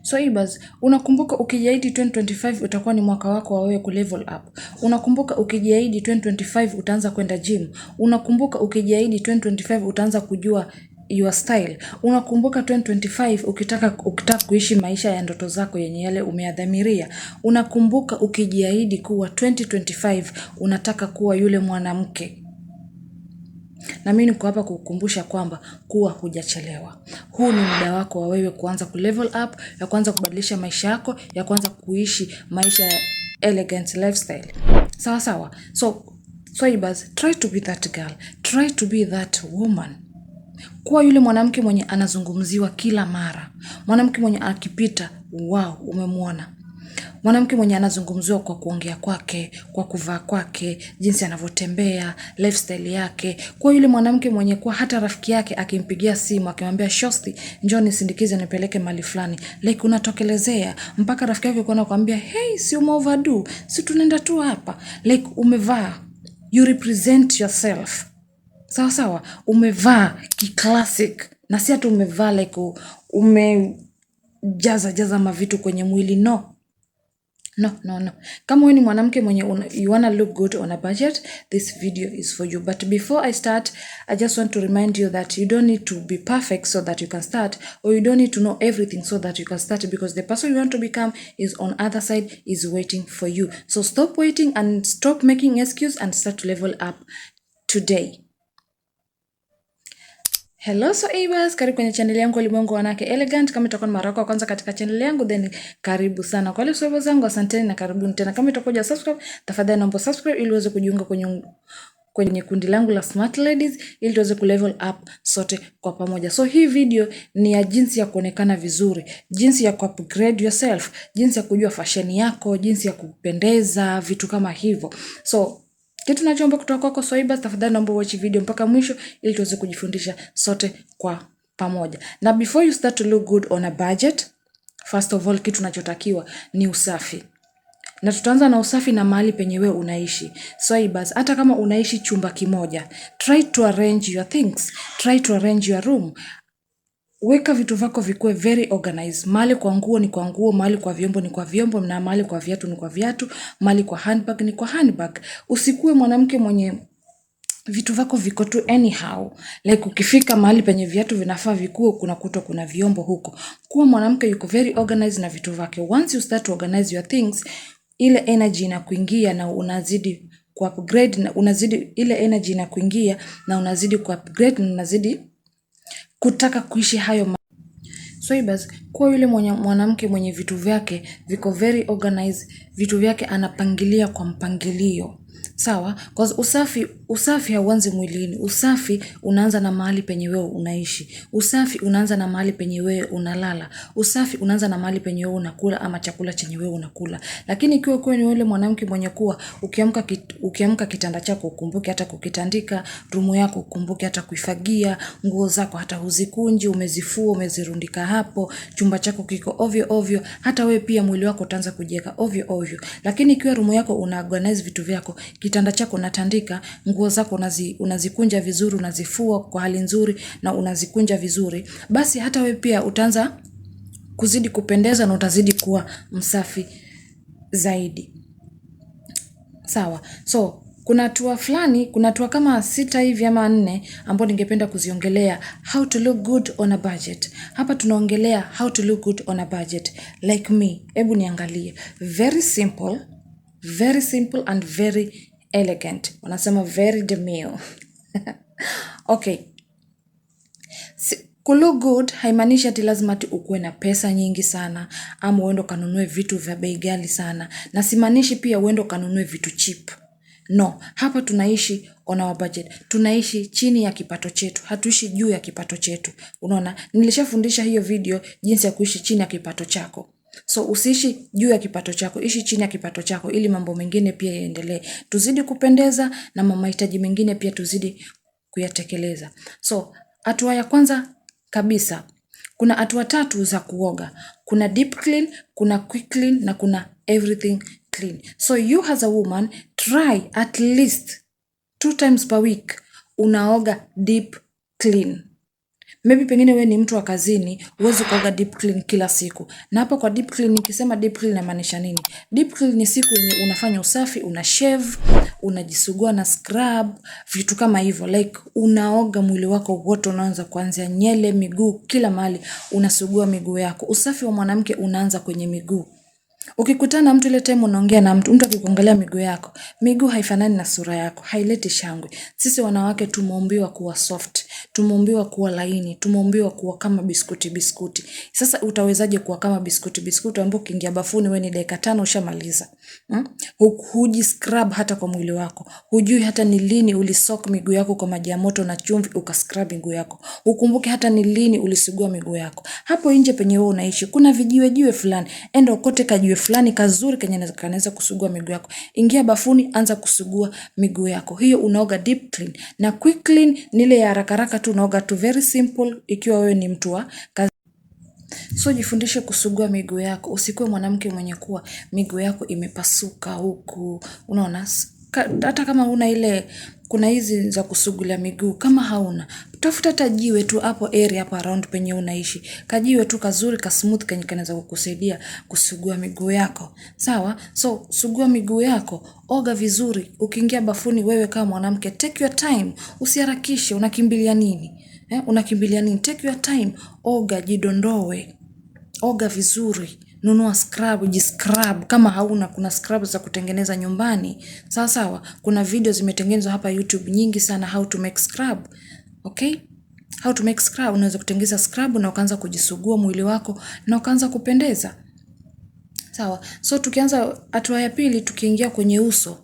Swahibas, unakumbuka ukijiahidi 2025 utakuwa ni mwaka wako wa wewe kulevel up. Unakumbuka ukijiahidi 2025 utaanza kwenda gym. Unakumbuka ukijiahidi 2025 utaanza kujua your style. Unakumbuka 2025 ukitaka kuishi maisha ya ndoto zako yenye yale umeyadhamiria. Unakumbuka ukijiahidi kuwa 2025 unataka kuwa yule mwanamke. Na mimi niko hapa kukukumbusha kwamba kuwa hujachelewa. Huu ni muda wako wa wewe kuanza kulevel up, ya kuanza kubadilisha maisha yako, ya kuanza kuishi maisha ya elegant lifestyle. Sawa sawa. So, Swahibas, try to be that girl. Try to be that woman. Kuwa yule mwanamke mwenye anazungumziwa kila mara. Mwanamke mwenye akipita, wow, umemwona. Mwanamke mwenye anazungumziwa kwa kuongea kwake, kwa kuvaa kwake, jinsi anavyotembea, lifestyle yake. Kuwa yule mwanamke mwenye kuwa hata rafiki yake akimpigia simu, akimwambia shosti, njoo nisindikize nipeleke mahali fulani. Like unatokelezea, mpaka rafiki yake kuona kuambia, hey, si ume overdo, si tunaenda tu hapa. Like umevaa, you represent yourself. Sawa sawa, umevaa kiclassic. Na si ati umevaa like umejaza jaza mavitu kwenye mwili, no. No, no, no. Kama wewe ni mwanamke mwenye you wanna look good on a budget, this video is for you. But before I start, I just want to remind you that you don't need to be perfect so that you can start, or you don't need to know everything so that you can start, because the person you want to become is on other side, is waiting for you. So stop waiting and stop making excuse and start to level up today. Hello Swahibas, karibu kwenye channel yangu Ulimwengu Wanawake Elegant. Kama itakuwa ni mara yako ya kwanza katika channel yangu, then karibu sana. Kwa wale Swahibas zangu, asanteni na karibuni tena. Kama itakuwa huja subscribe, tafadhali naomba subscribe ili uweze kujiunga kwenye kundi langu la Smart Ladies ili tuweze kulevel up sote kwa pamoja. So hii video ni ya jinsi ya kuonekana vizuri, jinsi ya kuupgrade yourself, jinsi ya kujua fashion yako, jinsi ya kupendeza, vitu kama hivyo. So kitu nachoomba kutoka kwako Swahibas, tafadhali naomba watch video mpaka mwisho ili tuweze kujifundisha sote kwa pamoja. Na before you start to look good on a budget, first of all kitu tunachotakiwa ni usafi. Na tutaanza na usafi na mahali penye wewe unaishi. Swahibas, hata kama unaishi chumba kimoja, try to arrange your things, try to arrange your room. Weka vitu vako vikue very organized. Mahali kwa nguo ni kwa nguo, mahali kwa vyombo ni kwa vyombo, na mahali kwa viatu ni kwa viatu, mahali kwa handbag ni kwa handbag. Usikuwe mwanamke mwenye vitu vako viko tu anyhow. Like ukifika mahali penye viatu vinafaa vikue, kuna kutwa kuna vyombo huko. Kuwa mwanamke yuko very organized na vitu vake. Once you start to organize your things, ile energy inakuingia na unazidi ku-upgrade, na unazidi ile energy inakuingia na unazidi ku-upgrade na unazidi kutaka kuishi hayo Swahibas, kuwa yule mwanamke mwenye vitu vyake viko very organized, vitu vyake anapangilia kwa mpangilio. Sawa? Cause usafi hauanzi mwilini. Usafi unaanza na mahali penye wewe unaishi. Usafi unaanza na mahali penye wewe unalala. Usafi unaanza na mahali penye wewe unakula ama chakula chenye wewe unakula. Lakini ikiwa wewe ni yule mwanamke mwenye kuwa ukiamka kitanda chako ukumbuke hata kukitandika, rumu yako ukumbuke hata kuifagia, nguo zako hata huzikunji, umezifua, umezirundika hapo, chumba chako kiko ovyo ovyo, hata wewe pia mwili wako utaanza kujiweka ovyo ovyo. Lakini ikiwa rumu yako una organize vitu vyako, kitanda chako unatandika, nguo zako unazikunja vizuri, unazifua kwa hali nzuri na unazikunja vizuri, basi hata wewe pia utaanza kuzidi kupendeza na utazidi kuwa msafi zaidi. Sawa. So, kuna hatua fulani, kuna hatua kama 6 hivi ama 4 ambapo ningependa kuziongelea how to look good on a budget. Hapa tunaongelea how to look good on a budget. Like me, hebu niangalie. Very simple, very simple and very elegant. Wanasema very demure. Okay. Ku look good haimaanishi ati lazima ati ukuwe na pesa nyingi sana ama uende ukanunue vitu vya bei ghali sana. Na simaanishi pia uende ukanunue vitu cheap. No, hapa tunaishi on our budget. Tunaishi chini ya kipato chetu. Hatuishi juu ya kipato chetu. Unaona, nilishafundisha hiyo video jinsi ya kuishi chini ya kipato chako. So usiishi juu ya kipato chako, ishi chini ya kipato chako ili mambo mengine pia yaendelee. Tuzidi kupendeza na mahitaji mengine pia tuzidi kuyatekeleza. So hatua ya kwanza kabisa, kuna hatua 3 za kuoga. Kuna deep clean, kuna quick clean na kuna everything clean. So you as a woman try at least 2 times per week unaoga deep clean. Maybe pengine wewe ni mtu wa kazini, huwezi kuoga deep clean kila siku. Na hapa kwa deep clean, nikisema deep clean namaanisha nini? Deep clean ni siku yenye unafanya usafi, una shave, unajisugua na scrub, vitu kama hivyo. Like unaoga mwili wako wote, unaanza kuanzia nyele, miguu, kila mahali unasugua miguu yako. Usafi wa mwanamke unaanza kwenye miguu. Ukikutana na mtu ile time unaongea na mtu, mtu akikuangalia miguu yako, miguu haifanani na sura yako, haileti shangwe. Sisi wanawake tumeumbiwa kuwa soft, tumeumbiwa kuwa laini, tumeumbiwa kuwa kama biskuti biskuti. Sasa utawezaje kuwa kama biskuti biskuti ambao ukiingia bafuni wewe ni dakika 5 ushamaliza? Huji scrub hata kwa mwili wako. Hujui hata ni lini ulisoak miguu yako kwa maji ya moto na chumvi ukascrub miguu yako. Ukumbuke hata ni lini ulisugua miguu yako. Hapo nje penye wewe unaishi kuna vijiwe jiwe fulani. Enda ukote kajiwe fulani kazuri kenye kanaweza kusugua miguu yako. Ingia bafuni, anza kusugua miguu yako. Hiyo unaoga deep clean. Na quick clean ni ile ya haraka haraka tu, unaoga tu very simple ikiwa wewe ni mtu wa kazi. So jifundishe kusugua miguu yako. Usikuwe mwanamke mwenye kuwa miguu yako imepasuka huku. Unaona, hata kama huna ile, kuna hizi za kusugulia miguu, kama hauna, tafuta hata jiwe tu hapo area hapo around penye unaishi. Kajiwe tu kazuri ka smooth kenye kanaweza kukusaidia kusugua miguu yako. Sawa? So sugua miguu yako, oga vizuri. Ukiingia bafuni wewe kama mwanamke, take your time. Usiharakishe, unakimbilia nini? Unakimbilia nini? Take your time. Oga, jidondoe. Oga vizuri. Nunua scrub, jiscrub. Kama hauna, kuna scrub za kutengeneza nyumbani. Sawa sawa, kuna video zimetengenezwa hapa YouTube nyingi sana how to make scrub. Okay? How to make scrub, unaweza kutengeneza scrub na ukaanza kujisugua mwili wako na ukaanza kupendeza. Sawa. So tukianza hatua ya pili, tukiingia kwenye uso.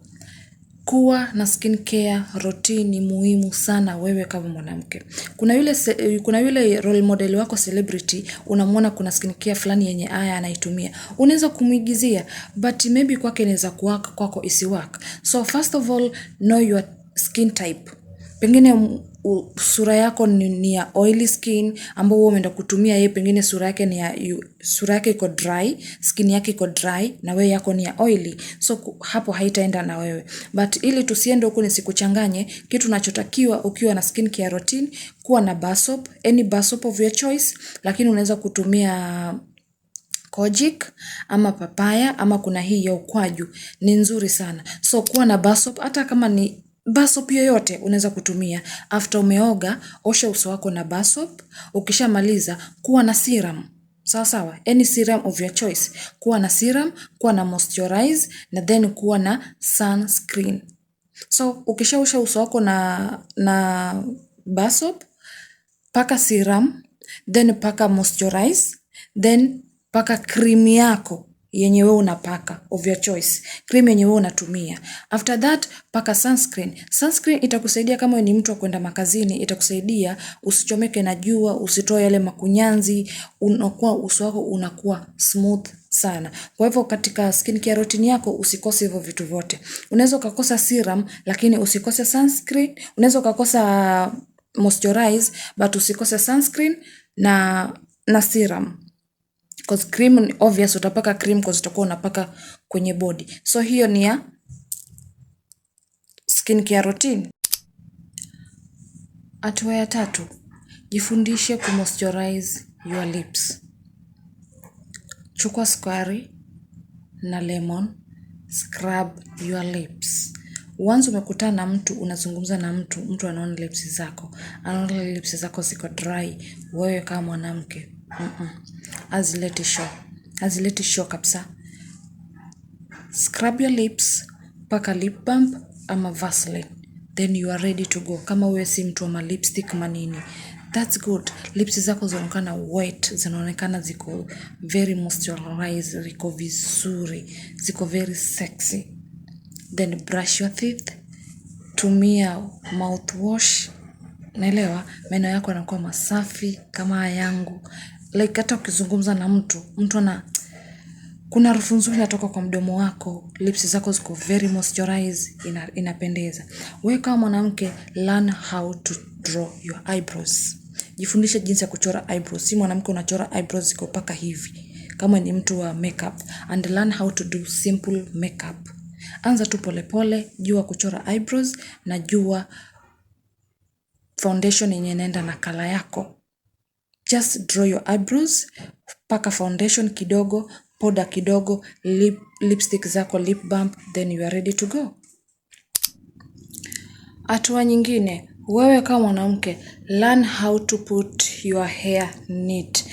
Kuwa na skin care routine ni muhimu sana wewe kama mwanamke. Kuna yule role model wako celebrity, unamuona kuna skin care fulani yenye haya anaitumia. Unaweza kumuigizia, but maybe kwake inaweza kuwork, kwako isiwork. So first of all, know your skin type. Pengine sura yako ni ya oily skin ambao wewe umeenda kutumia yeye, pengine sura yake ni ya sura yake iko dry, skin yake iko dry na wewe yako ni ya oily. So hapo haitaenda na wewe. But ili tusiende huku nisikuchanganye, kitu unachotakiwa ukiwa na skin care routine, kuwa na bar soap, any bar soap of your choice, lakini unaweza kutumia Kojic ama papaya ama kuna hii ya ukwaju, ni nzuri sana. So kuwa na bar soap, hata kama ni bar soap yoyote unaweza kutumia. After umeoga, osha uso wako na bar soap. Ukishamaliza, kuwa na serum. Sawa sawa, any serum of your choice. Kuwa na serum, kuwa na moisturize na then kuwa na sunscreen. So ukishaosha uso wako na bar soap, paka serum, then paka moisturize, then paka cream yako yenye wewe unapaka of your choice, cream yenye wewe unatumia. After that, paka sunscreen. Sunscreen itakusaidia kama wewe ni mtu wa kwenda makazini, itakusaidia usichomeke na jua, usitoe yale makunyanzi, unakuwa uso wako unakuwa smooth sana. Kwa hivyo katika skin care routine yako usikose hivyo vitu vyote. Unaweza ukakosa serum lakini usikose sunscreen, unaweza ukakosa moisturize but usikose sunscreen na serum. Cause cream ni obvious, utapaka cream cause utakuwa unapaka kwenye body. So hiyo ni ya skin care routine. Hatua ya tatu, jifundishe kumoisturize your lips. Chukua sukari na lemon, scrub your lips. Once umekutana na mtu, unazungumza na mtu, mtu anaona lips zako. Anaona lips zako ziko dry, wewe kama mwanamke. Hazileti show. Hazileti show kabisa. Scrub your lips, paka lip balm ama Vaseline. Then you are ready to go. Kama wewe si mtu wa ma lipstick manini. That's good. Lips zako zinaonekana wet, zinaonekana ziko very moisturized, ziko vizuri, ziko very sexy. Then brush your teeth, tumia mouthwash, naelewa meno yako yanakuwa masafi kama yangu. Like hata ukizungumza na mtu, mtu ana kuna harufu nzuri inatoka kwa mdomo wako, lips zako ziko very moisturized, inapendeza. Wewe kama mwanamke, learn how to draw your eyebrows. Jifundishe jinsi ya kuchora eyebrows. Si mwanamke unachora eyebrows ziko paka hivi. Kama ni mtu wa makeup, and learn how to do simple makeup. Anza tu polepole, jua kuchora eyebrows na jua foundation yenye inaenda na color yako. Just draw your eyebrows, paka foundation kidogo, poda kidogo, lipstick zako, lip balm, then you are ready to go. Hatua nyingine, wewe kama mwanamke, learn how to put your hair neat.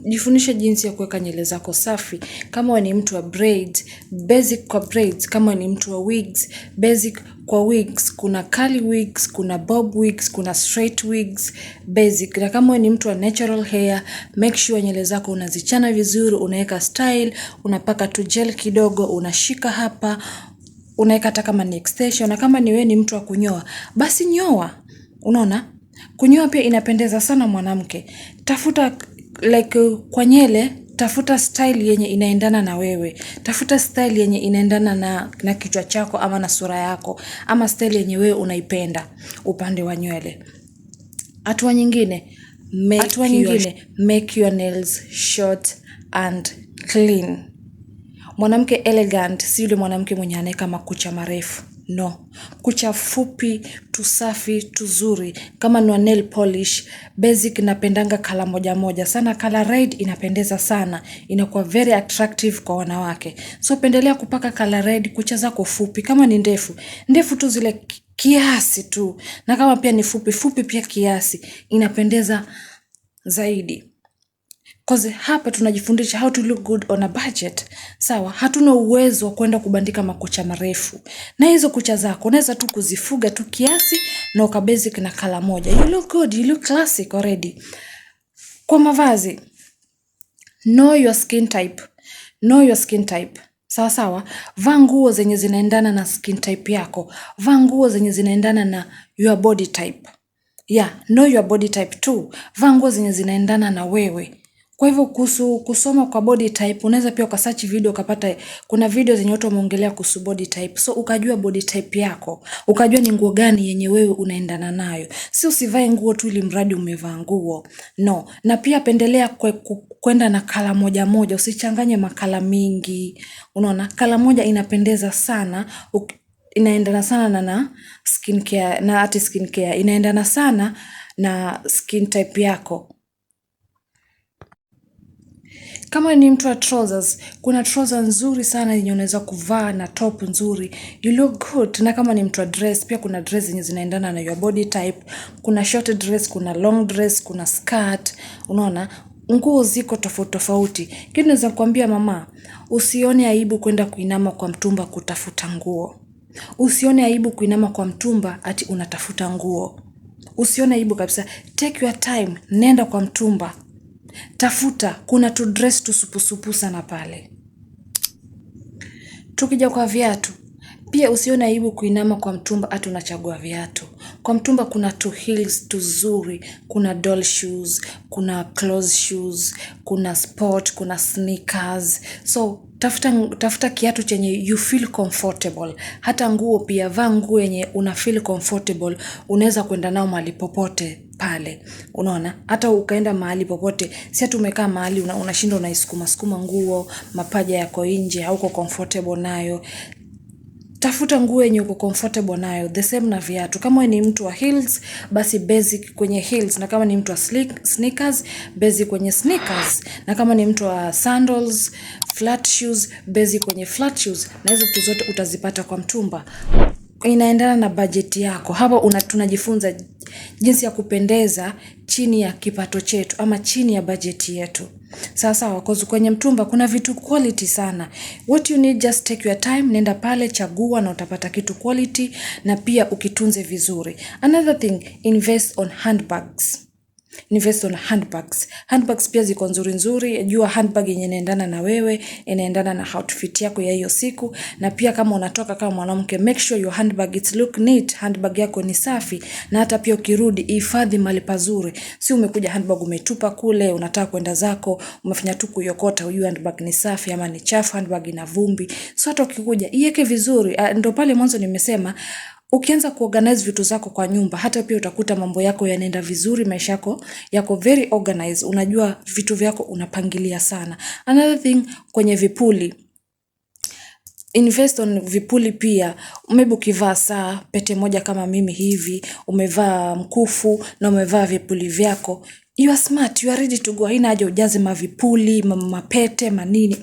Jifundishe jinsi ya kuweka nywele zako safi. Kama wewe ni mtu wa braids, basic kwa braids. Kama ni mtu wa wigs, basic kwa wigs. Kuna curly wigs, kuna bob wigs, kuna straight wigs, basic. Na kama wewe ni mtu wa natural hair, make sure nywele zako unazichana vizuri, unaweka style, unapaka tu gel kidogo, unashika hapa, unaweka hata kama ni extension. Na kama ni wewe ni mtu wa kunyoa, basi nyoa. Unaona? Kunyoa pia inapendeza sana mwanamke. Tafuta like kwa nywele, tafuta style yenye inaendana na wewe. Tafuta style yenye inaendana na kichwa chako ama na sura yako, ama style yenye wewe unaipenda upande wa nywele. Hatua nyingine, make your nails short and clean. Mwanamke elegant si yule mwanamke mwenye anaweka makucha marefu. No. Kucha fupi, tusafi, tuzuri. Kama ni wa nail polish, basic napendanga color moja moja. Sana color red inapendeza sana. Inakuwa very attractive kwa wanawake. So pendelea kupaka color red, kucha zako fupi. Kama ni ndefu, ndefu tu zile kiasi tu. Na kama pia ni fupi, fupi pia kiasi. Inapendeza zaidi. Cause hapa tunajifundisha how to look good on a budget. Sawa, hatuna uwezo wa kwenda kubandika makucha marefu. Na hizo kucha zako unaweza tu kuzifuga tu kiasi na ukabasic na color moja. You look good, you look classic already. Kwa mavazi, know your skin type. Know your skin type. Sawa sawa, vaa nguo zenye zinaendana na skin type yako. Vaa nguo zenye zinaendana na your body type. Yeah, know your body type too. Vaa nguo zenye zinaendana na wewe. Kwa hivyo kuhusu kusoma kwa body type, unaweza pia ukasearch video ukapata, kuna video zenye watu wameongelea kuhusu body type. So ukajua body type yako, ukajua ni nguo gani yenye wewe unaendana nayo. Si usivae nguo tu ili mradi umevaa nguo. No, na pia pendelea kwenda na color moja moja, usichanganye macolor mingi. Unaona, color moja inapendeza sana, inaendana sana na skincare, na ati skincare, inaendana sana na skin type yako. Kama ni mtu wa trousers, kuna trouser nzuri sana yenye unaweza kuvaa na top nzuri. You look good. Na kama ni mtu wa dress, pia kuna dress zenye zinaendana na your body type. Kuna short dress, kuna long dress, kuna skirt. Unaona, nguo ziko tofauti tofauti. Kitu naweza kuambia mama, usione aibu kwenda kuinama kwa mtumba kutafuta nguo. Usione aibu kuinama kwa mtumba ati unatafuta nguo. Usione aibu kabisa. Take your time, nenda kwa mtumba. Tafuta, kuna tu dress tu supusupu sana pale. Tukija kwa viatu, pia usione aibu kuinama kwa mtumba ati unachagua viatu. Kwa mtumba kuna tu heels tuzuri, kuna doll shoes, kuna closed shoes, kuna sport, kuna sneakers. So tafuta kiatu chenye you feel comfortable. Hata nguo pia, vaa nguo yenye una feel comfortable, unaweza kwenda nao mahali popote pale. Unaona, hata ukaenda mahali popote, si ati umekaa mahali unashinda unaisukuma sukuma nguo, mapaja yako nje, hauko comfortable nayo. Tafuta nguo yenye uko comfortable nayo, the same na viatu. Kama ni mtu wa heels, basi basic kwenye heels, na kama ni mtu wa sneakers, basic kwenye sneakers, na kama ni mtu wa sandals, flat shoes, basic kwenye flat shoes, na hizo vitu zote utazipata kwa mtumba. Inaendana na budget yako. Hapa tunajifunza jinsi ya kupendeza chini ya kipato chetu ama chini ya budget yetu. Sasa cause kwenye mtumba kuna vitu quality sana. What you need, just take your time, nenda pale, chagua na utapata kitu quality na pia ukitunze vizuri. Another thing, invest on handbags. Invest on handbags. Handbags pia ziko nzuri nzuri. Jua handbag yenye inaendana na wewe, inaendana na outfit yako ya hiyo siku. Na pia kama unatoka kama mwanamke, make sure your handbag it's look neat. Handbag yako ni safi. Na hata pia ukirudi, hifadhi mahali pazuri. Si umekuja handbag umetupa kule, unataka kwenda zako, umefanya tu kuiokota, hujui handbag ni safi ama ni chafu, handbag ina vumbi. So hata ukikuja, iweke vizuri. Ndo pale mwanzo nimesema, ukianza kuorganize vitu zako kwa nyumba, hata pia utakuta mambo yako yanaenda vizuri, maisha yako yako very organized, unajua vitu vyako unapangilia sana. Another thing, kwenye vipuli, invest on vipuli pia. Maybe ukivaa saa, pete moja kama mimi hivi, umevaa mkufu na umevaa vipuli vyako, You are smart, you are ready to go. Haina haja ujaze mavipuli, mapete, manini.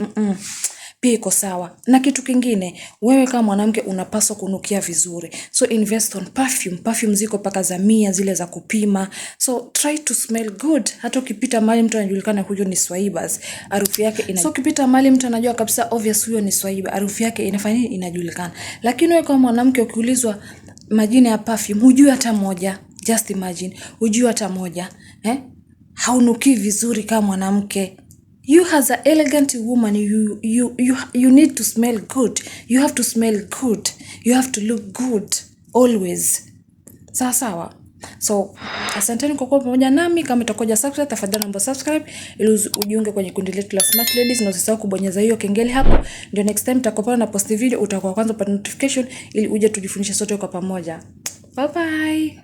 Pia iko sawa. Na kitu kingine, wewe kama mwanamke unapaswa kunukia vizuri. So invest on perfume. Perfume ziko paka za 100, zile za kupima. So try to smell good. Hata ukipita mahali mtu anajulikana huyo ni Swaibas. Harufu yake ina. So ukipita mahali mtu anajua kabisa obvious huyo ni Swaiba. Harufu yake inafanya nini? Inajulikana. Lakini wewe kama mwanamke ukiulizwa majina ya perfume, hujui hata moja. Just imagine, hujui hata moja. Eh? Haunukii vizuri kama mwanamke. You as an elegant woman, you need to smell good. You have to smell good. You have to look good always. Sawa sawa. So, asanteni kwa kuwa pamoja nami. Kama utakuja subscribe, tafadhali naomba subscribe ili ujiunge kwenye kundi letu la Smart Ladies, na usisahau kubonyeza hiyo kengele hapo, ndio next time nitakapopata na post video utakuwa kwanza kupata notification ili uje tujifundishe sote kwa pamoja. Bye bye.